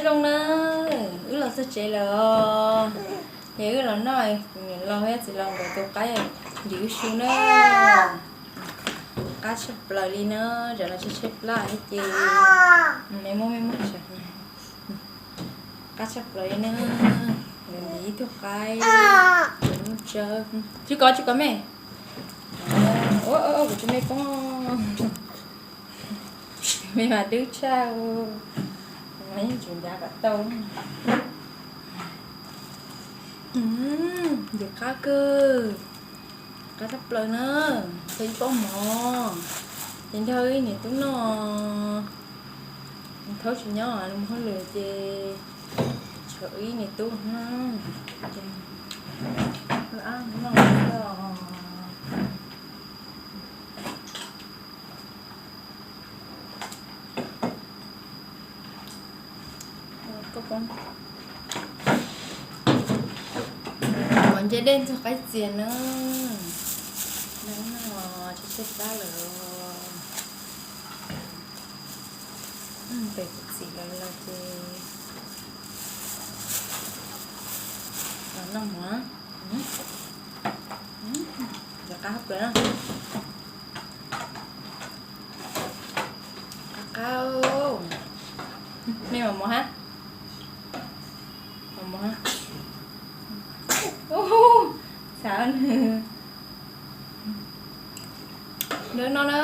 Zoo na, wb los txog tsev lawm os. Ces wb los noj, kuv niam laus thiab txiv laus nkawd tus qaib ntim wb su na. Qab tshaj plaws li na, tsam no tshaib tshaib plab thiab ces me muab me muab, qab tshaj plaws li na. Nkawd ntim ib tug qaib, nkawd muab tsawb, tsis kov tsis kov me. Ua kuv tus me poob, me mas dub tshaj, mas yeej tsis ncav kom tau. Ntxim qab kawg, qab tshaj plaws na, tau ib pob mov, ces nrog wb niam tub noj. Thaub tsis nyob, nws mus hauj lwm ces tshuav wb niam tub na. Mov ntse dej ntxuag qaib txias na. Nag no tshaib tshaib plab lawm. Pem kuv txiv lawv los ces los noj mov. Ntxim qab plaws na. Qab qab. Me mam mus hab. Mam mus hab. Txhav nws. Lawv no na.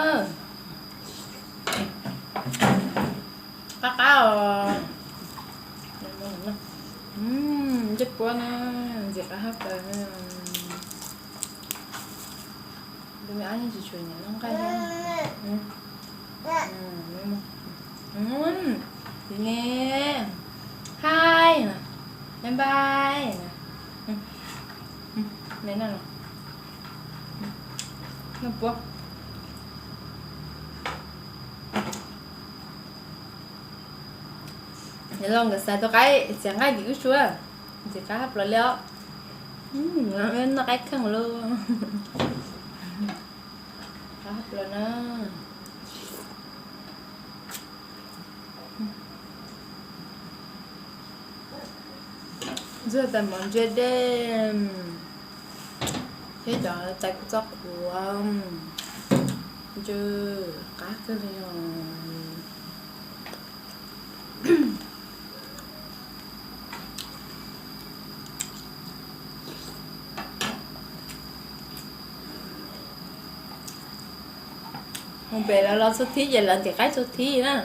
Qab qab os. Ntsej puab na, ntxim qab hab plaws na. Tus me ab yeej tsis tshua nyiam noj nqaij thiab. Tiv ne, hai, bye bye. Me noj, noj puab. Yog los nkawd xav tus qaib txiav nqaij tim wb su, ntxim qab hab plaws li os. Noj qaib kheej lauj. Qab hab plaws na. Ntxuag tais mov ntse dej thiab cov tais kua txob qhuav, ntsw qab kawg li os. Mus pem lawv los txhua thib ces lawv ntim qaib txhua thib na.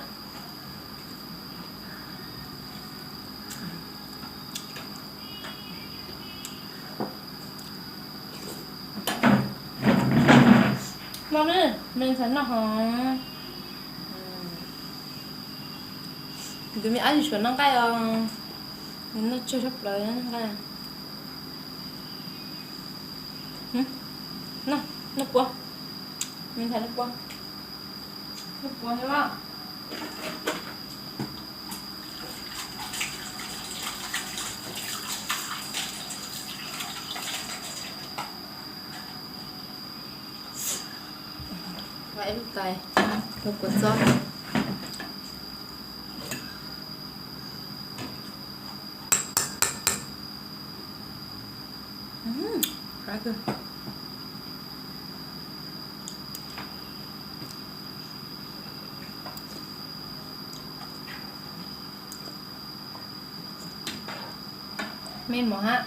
Noj ne, me ntxhais noj hov. Tus me ab tsis tshua noj nqaij os, nws noj tsawg tshaj plaws noj nqaij. Noj, noj puab, me ntxhais noj puab, noj puab thiab. Ua ib lub tais, lub kua txob. Me mov hab,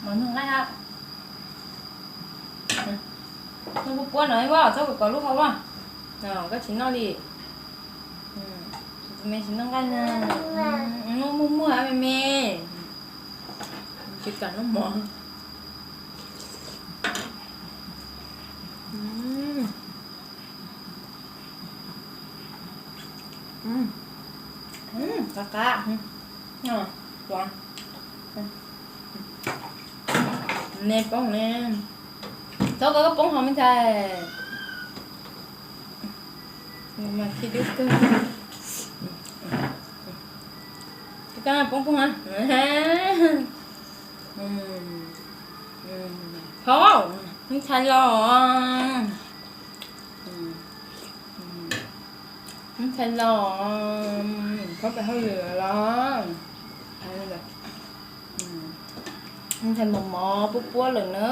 mov noj nqaij hab. Noj puab puab no ib voj, txhob kov kov lub hau a. Koj tsis noj li. Tus me tsis noj nqaij na. Noj muaj muaj me me. Tsis kam noj mov. Qab qab. Me poob ne. Txhob kov koj poob hov me ntxhais. Mas khi dub kawg. Koj poob poob na. Thaub, me ntxhais los. Me ntxhais los. Ntxhais mos mos puab puab lawm na.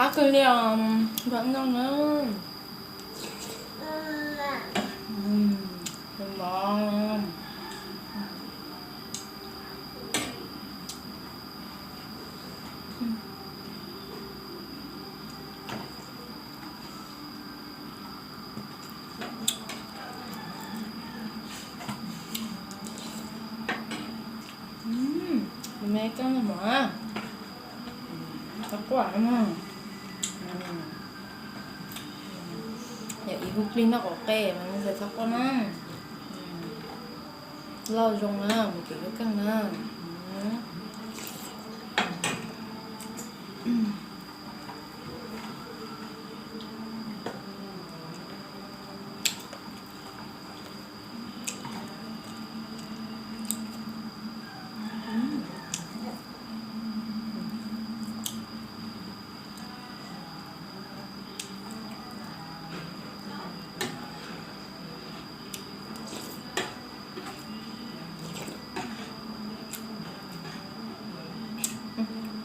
Qab kawg li os, nrog noj na. Mos. Me koj mos, qab quaj no. Yog ib hu plig noj qaum qe mas ntxhais txhob quaj na. Loj zoo na, mus kev kawg na.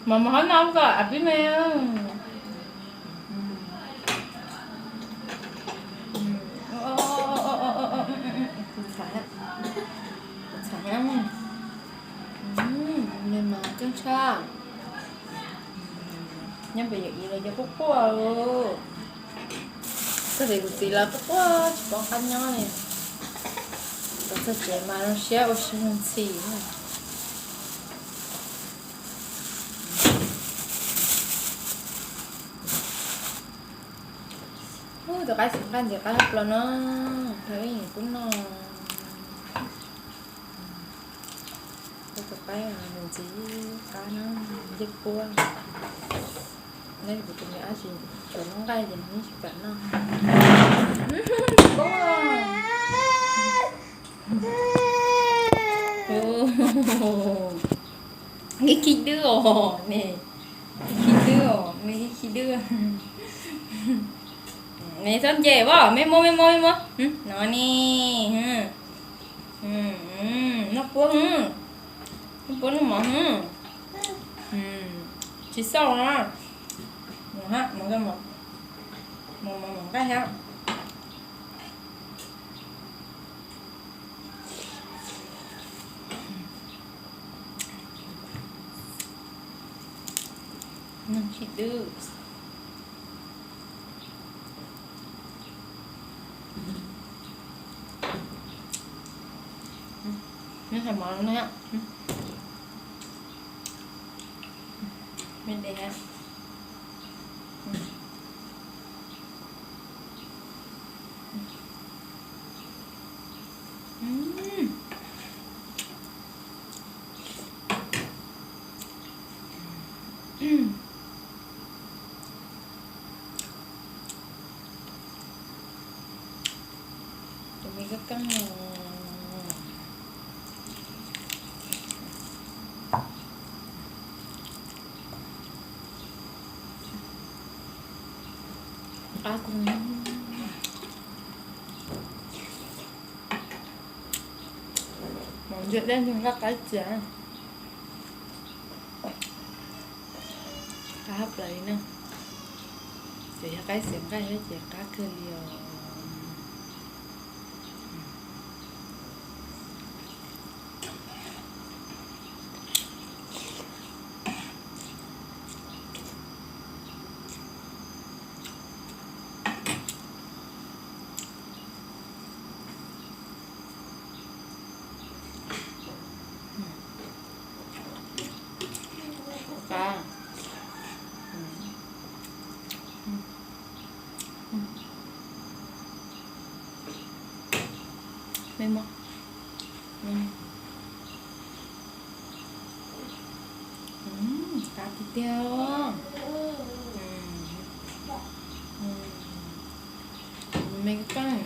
Mos mos qhob no kom av pib me. Kuv txhais, kuv txhais, me mas keej tshaj. Nyob pem yawm Iv los yog quaj quaj. Txog pem kuv txiv los quaj quaj tsis paub qab nyob li. Los txog tsev mas zoo siab ua si ntxhi. Tus qaib xeem nqaij ntxim qab tshaj plaws no, thaum ub kuv noj. Tus qaib ntxim qab no, ncej puab. Neb kuv tus me ab tsis tshua noj nqaij ces nws yeej tsis kam noj. Nqi khi dwb os ne, khi dwb os, me khi dwb. Me txhob nce as, me muab, me muab, me muab no ne. Noj puab, noj puab noj mov. Tsis xauj na. Mus hab, mus, mus, mus nqaij hab. Noj khi dwb. Neb hais mov no, me de hab. Tus me kab keeb no. Qab kawg. Mov ntsia dej nrog nqaij qaib txias. Qab hab plaws li na. Txawm yog qaib xiav nqaij thiab ces qab kawg li os. Qab tiag tiag. Me koj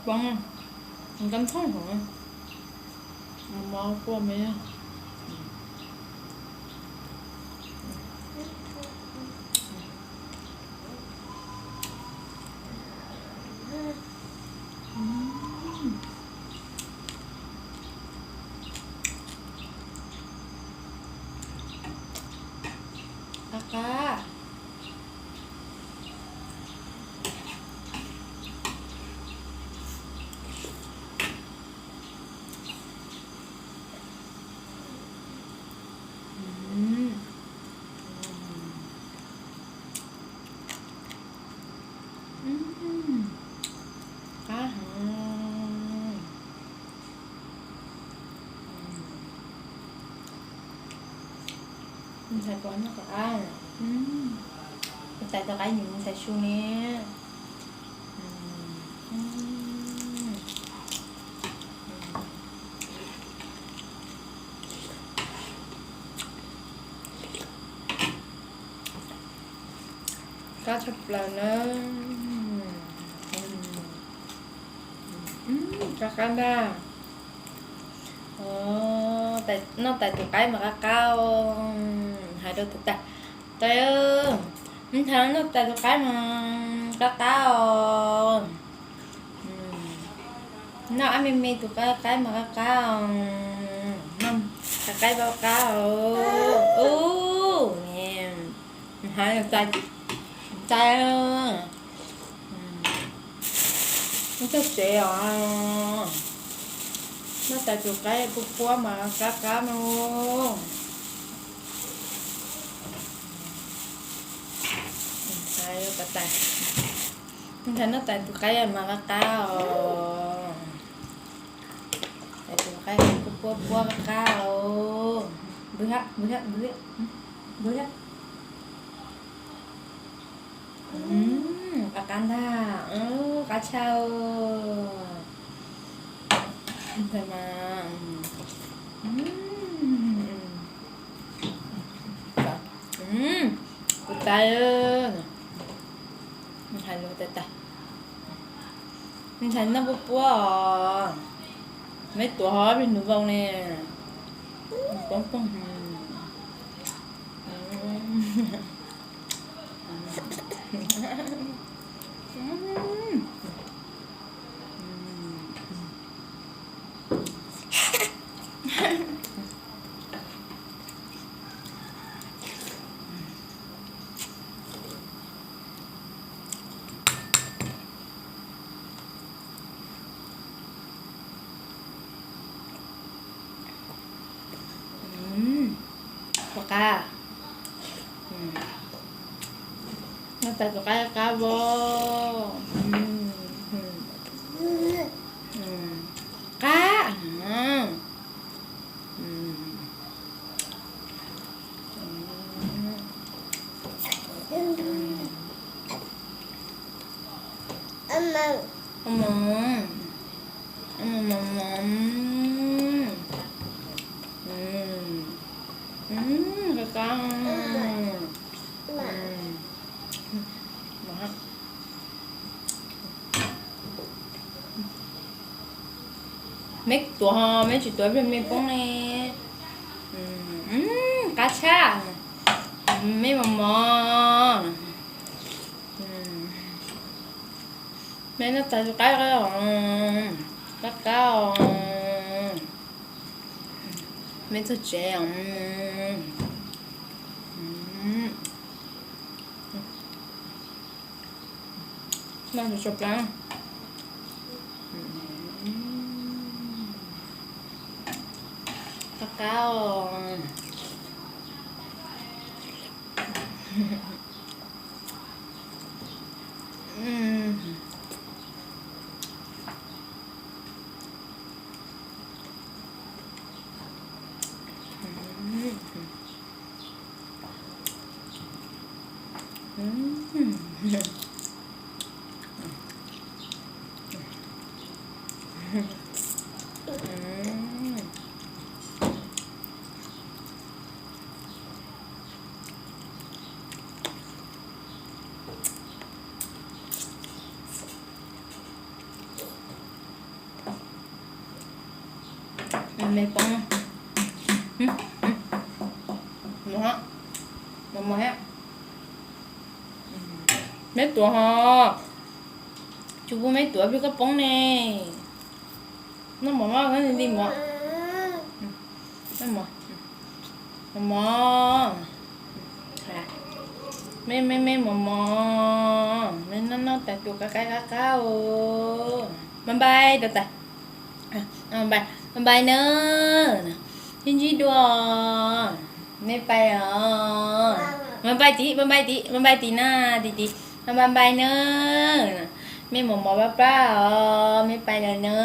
poob, koj ntxhov hov, mov quaj me. Qab qab. Qab heev. Ntxhais puas noj qab? Tais tus qaib nws ntxhais su ne. Qab tshaj plaws na. Qab qab ntag. Noj tais tus qaib mas qab qab os. Hais rau tus tais, tais, ntxhais noj tais tus qaib mas qab qab os. Noj ab me me tus qaib mas qab qab os. Noj tais qaib qab qab os. Hais tais, tais, noj txog tsev os. Noj tais tus qaib puab puab mas qab qab no. Tais, ntxhais noj tais tus qaib mas qab qab os. Tais tus qaib puab puab qab qab os. Npwg hab, npwg hab, npwg hab, npwg hab. Qab qab ntag, qab tshaj. Ntxhais mas, kuv tais, hais lus tais tais. Ntxhais noj puab puab os. Meb tuav ho plig nus vau ne. Poob poob. Puas qab? Noj tais tus qaib qab vau. Qab. Qab qab. Meb tuav ho meb tsis tuav plig mej poob ne. Qab tshaj. Meb mos mos. Meb noj tag tus qaib qab os, qab qab os. Meb txog tsev os. Noj tso plaub. Qab qab os. Me poob, mos mos thiab. Meb tuav ho, tsis pub meb tuav plig koj poob ne. Noj mov mab, noj li mov, mos mos, me me me mos mos, me noj noj tas tus qab qab qab qab os. Npaj npaj, tus tas, npaj npaj na, sib ntsib dua, mej pais os. Npaj npaj tim, npaj npaj tim, npaj npaj tim na, tim tim, npaj npaj na, mej mos mos plab plab os, mej pais lawm na,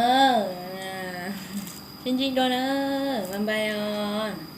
sib ntsib dua na, npaj npaj os.